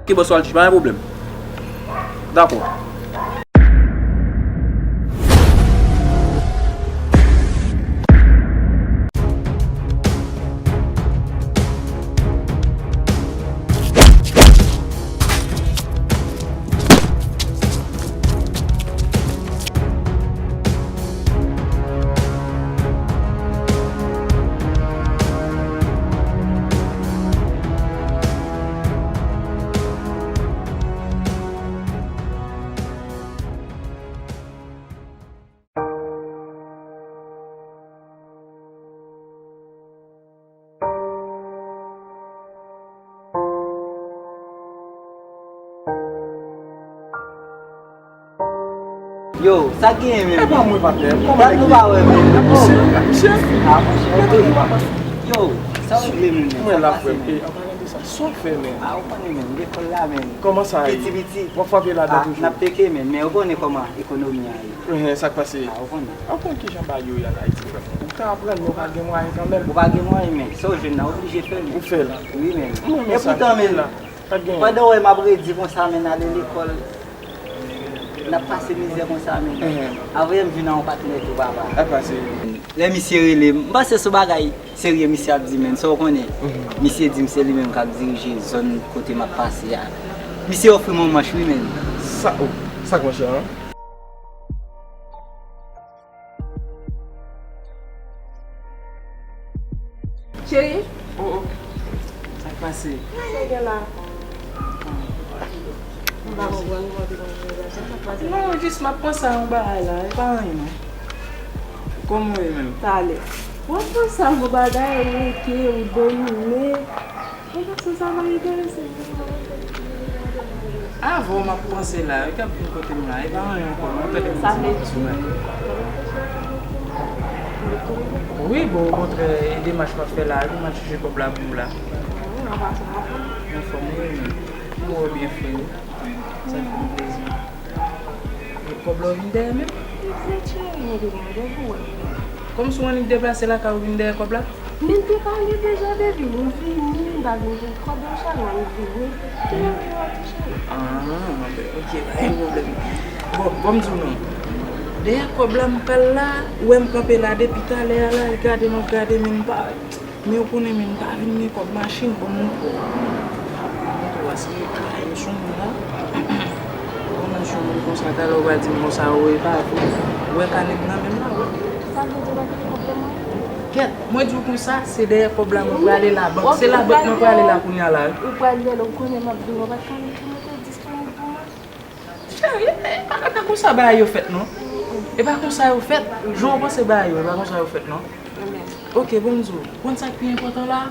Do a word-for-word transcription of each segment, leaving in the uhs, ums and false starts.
Ok, bòs, w al chita, pa gen pwoblèm. Dakò. Yo, sa k genyen menm? E pa mwen, patnè. Kòman nèg nou pa wè menm? Misye, misye. Ah, monchè, ok. Yo, sa w regle menm? Mwen la, frè m. E, an palan de sa, sa w fè menm? Ah, ou konnen menm, lekòl la menm. Kòman sa ye? Piti, piti. W ap frape ladan toujou? Ah, n ap teke menm, men ou konnen kòman ekonomi a ye. Enhen, sa k pase? Ah, ou konnen. Ou konn kijan bagay yo ye an Ayiti, frè m? Ou ka aprann, men ou pa gen mwayen kanmenm. Ou pa gen mwayen, men sa w jwenn nan, ou oblije fè l. Ou fè l. Wi, men. Mwen, men sa, epoutan, men, la. Pandan w wè m ap redi konsa, men, n ale lekòl, n ap pase mizè konsa, men. Enhen. Apre, m vin a yon patnè tou, papa. Sa k pase? Lè misye rele m, m panse se bagay serye misye ap di, men, sa w konnen. Enhen. Misye di m se li menm k ap dirije zòn kote m ap pase a. Misye ofri m yon manch, wi, men. Sa, oh, sa k manch la, an? Cheri? Oh, oh. Sa k pase? Sa gen la? M pa konprann, m pa konprann. Sa k pase? Non, jis m ap panse a yon bagay la, e pa anyen non. Kòman w ye menm? Talè. W ap panse a yon bagay, ou rete, ou domine. Mwen pa santi sa pa enterese m. Avan w m ap panse la, yo t ap vin kote m la, e pa anyen ankò non, tande m di w sou mwen. Wi, bon, okontrè, e demach m ap fè la, wi, m al chèche kòb la pou ou la. Anfòm, wi, men. M wè w byen, frè. Sa fè m plezi. E kòb la w vin dèyè menm? Egzak, cheri, nou te gen randevou, wi. Kòmsi w annik deplase lakay ou vin dèyè kòb la? Men te pale deja, baby, m vini, m pa vin jwenn kòb la, cheri, m vini. Te randevou a tou, cheri. Ah, ben, ok, pa gen pwoblèm. Bon, bon, m di w non. Dèyè kòb la, m pral la, ou wè m kanpe la depi talè a la, gade m ap gade, men m pa Men ou konnen, men m pa vin gen kòb machin pou m montre w. Montre w, paske kay m sou moun la. Ou konnen sou moun konsa, talè ou va di m konsa, ou e pa vre. Ou wè kanè m nan men m la, wi. Sa vle di ou pa gen kòb pou mwen? Kèt, mwen di w konsa, se dèyè kòb la mwen prale labank. Se labank mwen prale la kounye a la, wi. Ou pral dèyè l, ou konnen m ap vin, ou pa t ka mete disponib pou mwen? Cheri, e, e pa, e pa konsa bagay yo fèt non. E pa konsa yo fèt. Jan w panse bagay yo, e pa konsa yo fèt non. Ok, bon, m di w, konn sa k pi enpòtan la?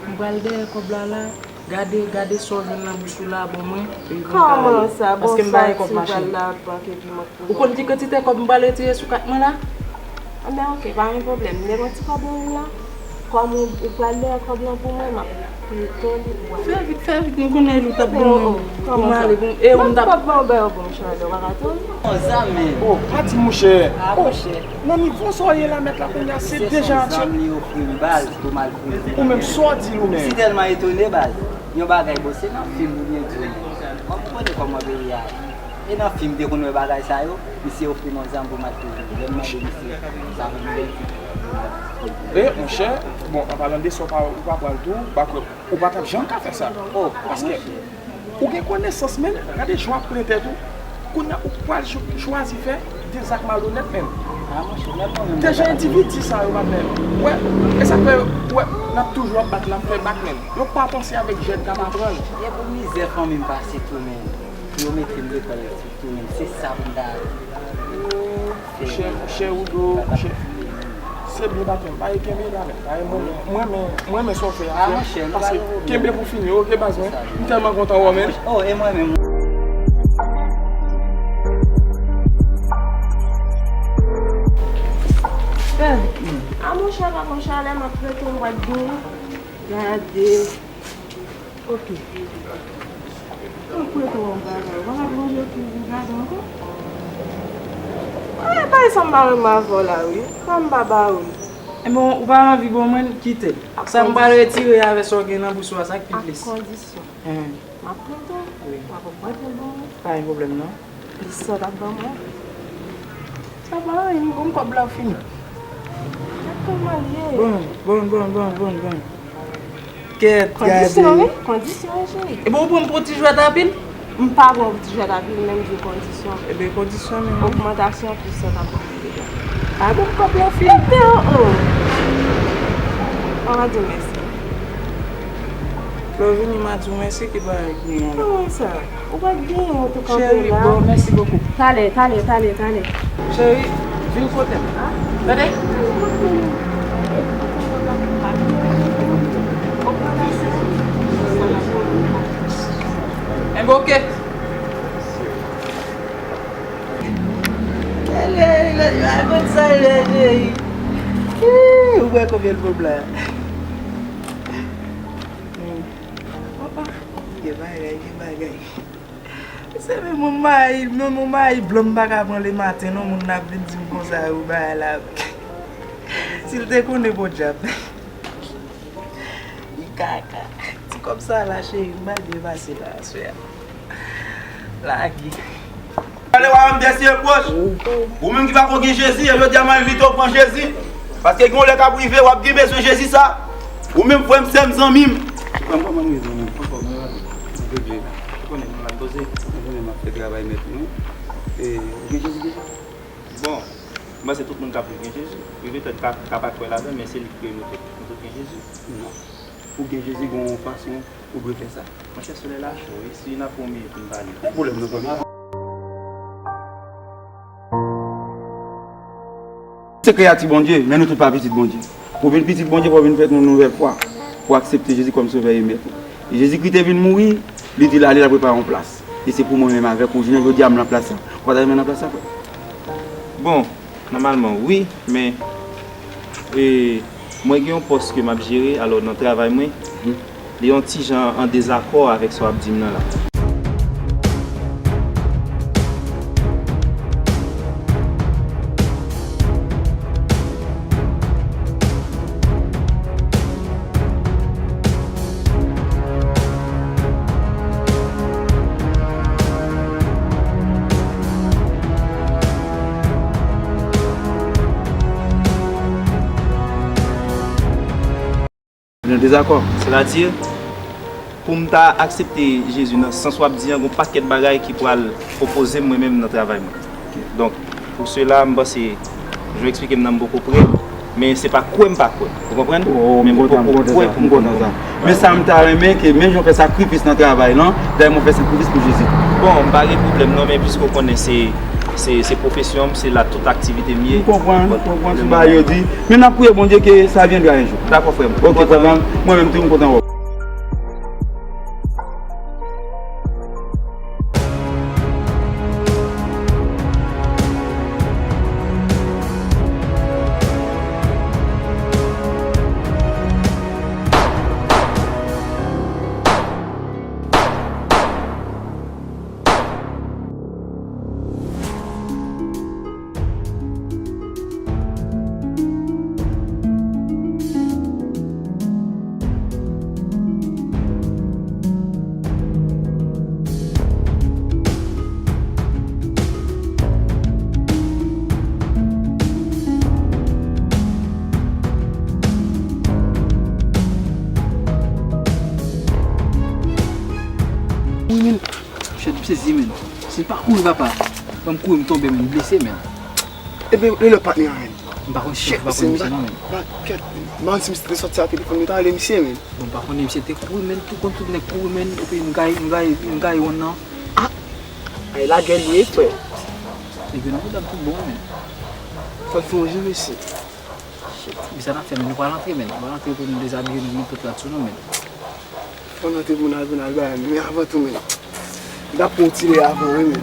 M pral dèyè kòb la la. Gade, gade sa w jwenn nan bous ou la, ban mwen. Epi m ka ale. Kòman sa? Paske m pa gen kòb machin. Ou konn ki kantite kòb m pral retire sou kat mwen la? Anben, ok, pa gen pwoblèm. M gen yon ti kòb nan men m la. Kòm ou, ou pral dèyè kòb lan pou mwen, m ap pito li pou w ale. Fè vit, fè vit, m konnen li t ap ban mwen pou m ale, pou m, e ou m t ap. Kòb ban w, ba yo pou m chanje, w pa ka tou. Yon zam, men. Oh, pa di monchè. Ah, monchè. Nan nivo sa w ye la, mèt la, kounye a, se deja. Se yon zam li ofri m, baz, pou m al fouye. Ou menm, sa w di l ou menm? M si tèlman etone, baz. Yon bagay, bon, se nan fim ou byen di w. Kòm ou konnen kòman peyi a ye. E nan fim, te konn wè bagay sa yo, misye ofri m yon zam pou m al touye. Lè m mande misye, sa pou m fè. E, monchè, bon, an palan de sa, ou pa, ou pa pran l tou, ou pa kwè, ou pa t ap janm ka fè sa. Oh, paske, monchè, ou gen konesans, men, gade jan w ap plen tèt ou. Kounye a, ou pral chwazi fè de zak malonèt, men. Ah, monchè, men mwen menm. Deja endividi sa yo, patnè. Wè, e sa k fè, wè, n ap toujou ap bat, n ap fè bak, men. Yo pa panse avèk jèn k ap aprann. E pou mizè fanmi m pase tou, men. Pou yo mete m lekòl tou menm, se sa pou m ta. Monchè, monchè, Rudo, monchè. Se byen, patnè m. Paske kenbe la, men. Paske mwen, mwen, mwen, mwen, men sa w fè a, frè m. Paske kenbe pou fini, ok, baz mwen. M tèlman kontan wè w, men. Oh, e mwen menm. Fè vit, men. Ah, monchè, pa gon chalè, m ap rete, m pral vini. Gade. Ok. Mwen prete w yon bagay. Ou pa ka manje pou ou gade ankò? Mwen pa sa m pa renmen avè w la, wi. Sa m pa ba ou l. Ebyen, ou pa anvi ban mwen, kite l. Sa m pral retire avè sa w gen nan bous ou a, sa k pi plis. Ak kondisyon. Enhen. M ap plen tou. Wi. M ap pran tou bon. Pa gen pwoblèm non. Plis sa w t ap ban mwen. Sa pa anyen, m gon kòb la fini. Gad kòman l ye. Bon, bon, bon, bon, bon, bon. Kèt, gade. Kondisyon, wi. Kondisyon, wi, cheri. Ebyen, ou pran m pou ti jwèt anpil? M pa pran w pou ti jwèt anpil, men m di w kondisyon. Ebyen, kondisyon, men. Ogmantasyon plis sa w t ap ban mwen deja. A bon, m pap la fini. Ebyen, oh, oh. Ou pa di w mèsi. Lè w vini, m a di w mèsi, ki bagay pou mwen la. Kòman sa? Ou pa t genyen, ou te kanpe la. Cheri, bon, mèsi bokou. Talè, talè, talè, talè. Cheri, vin kote m. Tande? Enben, oke. Ou wè konbyen l pwòp la? Gen bagay, gen bagay. Se menm yon mayi, menm yon mayi blan m pa ka pran lematen non, moun nan ap vin di m konsa yo bagay la. Si l te konnen podyab. Li kaka. Ti kòb sa la cheri, m pral byen pase la aswè a. Lage. Gade wa m dèsi e pwòch. Ou menm ki pako gen Jezi, e jodi a m envite w pran Jezi. Paske gen yon lè k ap rive, w ap gen bezwen Jezi sa. Ou menm frè m, sè m, zanmi m. Frè m, kòman nou ye zanmi m? Anfòm, mwen anfòm. Mwen byen. Ou konnen, mwen la poze. Ou konnen m ap fè travay mèt mwen. E, ou gen Jezi deja? Bon, m panse tout moun k ap viv gen Jezi. Li petèt ka, ka pa kwè ladan, men se li ki kreye nou tout. Nou tout gen Jezi. Non. Pou gen Jezi, gen yon fason ou dwe fè sa. Monchè, solèy la cho, wi. Si n ap pran yon minit pou n pale. Pa gen pwoblèm, non, zanmi. Se kreyati Bondye, men nou tout pa pitit Bondye. Pou w vin pitit Bondye, fò w vin fèt yon nouvèl fwa. Pou w aksepte Jezi kòm Sovè e Mèt ou. E Jezikri te vin mouri, li di l ale, l al prepare yon plas. E se pou mwen menm avèk ou, jounen jodi a, m nan plas sa. Ou pa ta renmen nan plas sa, frè? Bon, nòmalman, wi, men, e, mwen gen yon pòs ke m ap jere, alò, nan travay mwen, li yon ti jan an dezakò avèk sa w ap di m nan la. Nan dezakò. Sètadi, pou m ta aksepte Jezi nan sans w ap di an, gen yon pakèt bagay ki pral opoze m mwen menm nan travay mwen. Donk, pou sela, m panse, jan w eksplike m nan, m poko prè, men se pa kwè m pa kwè. Ou konprann? Oh, men m poko prè pou m konn kwè. Men sa m ta renmen ke menm jan w fè sakrifis nan travay lan, dayè mwen fè sakrifis pou Jezi. Bon, m pa gen pwoblèm non, men piske w konnen se, se, se pwofesyon m, se la tout aktivite m ye. M konprann, m konprann, se bagay yo di. Men n ap priye Bondye ke sa viendra un jour. Dakò, frè m. Ok, frè m, mwen menm tou, m kontan wè w. Wi, men. Shit, m sezi, men. Si m pa kouri, papa. Ban m kouri, m tonbe, men. M blese, men. Ebyen, e lòt patnè a, men? M pa konn, m pa konn misye non, men. Kèt, m pa konn si misye te sòti ak telefòn li, ta rele misye, men. Bon, m pa konnen, misye te kouri, men, tou konn tout nèg kouri, men, epi m gaye, m gaye, m gaye wonn nan. Ah! Ay, lagè l ye, frè. Nèg yo nan pwoblèm tout bon, men. Fò l fè yon je, mesye. Shit, men sa n ap fè, men, nou pral antre, men. Nou pral antre pou nou dezabiye nou, nou tout la sou nou, men. Fò n antre pou n al, pou n al bay, men avan tou, men. N ap pran yon ti lè avan, wi, men.